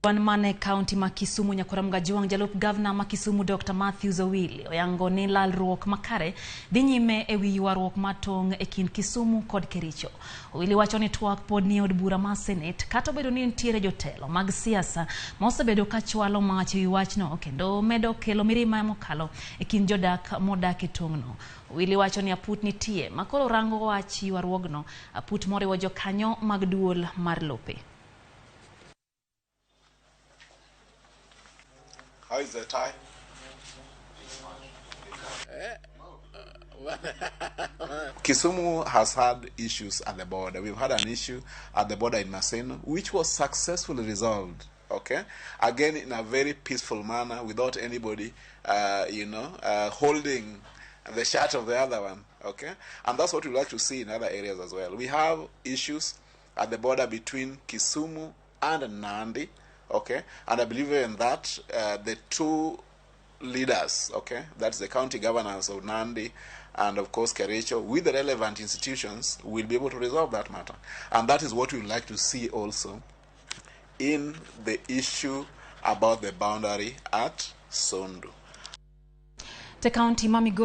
Wan mane kaunti ma Kisumu Nyakoramga Juang jalup gavna ma Kisumu Dr. Matthews Owili oyango ni lalruok makare dhi nyime e wi ywaruok mar tong' e kind Kisumu kod Kericho. Owili wacho ni twak pod nie od bura mar Senate kata obedo ni nitiere jotelo mag siasa ma osebedo ka chwalo mach e wi wachno kendo medo kelo mirima mokalo e kind jodak modak e tong'no. Owili wacho ni aput nitie ma koro rango wach ywaruogno, aput moriwo jokanyo mag duol mar lope. How is the tie? Kisumu has had issues at the border. We've had an issue at the border in Maseno, which was successfully resolved. Okay, again in a very peaceful manner, without anybody, holding the shirt of the other one. Okay, and that's what we like to see in other areas as well. We have issues at the border between Kisumu and Nandi. Okay, and I believe in that the two leaders, okay, that's the county governors of Nandi and of course Kericho, with the relevant institutions, will be able to resolve that matter. And that is what we would like to see also in the issue about the boundary at Sondu. Te county ma Migori.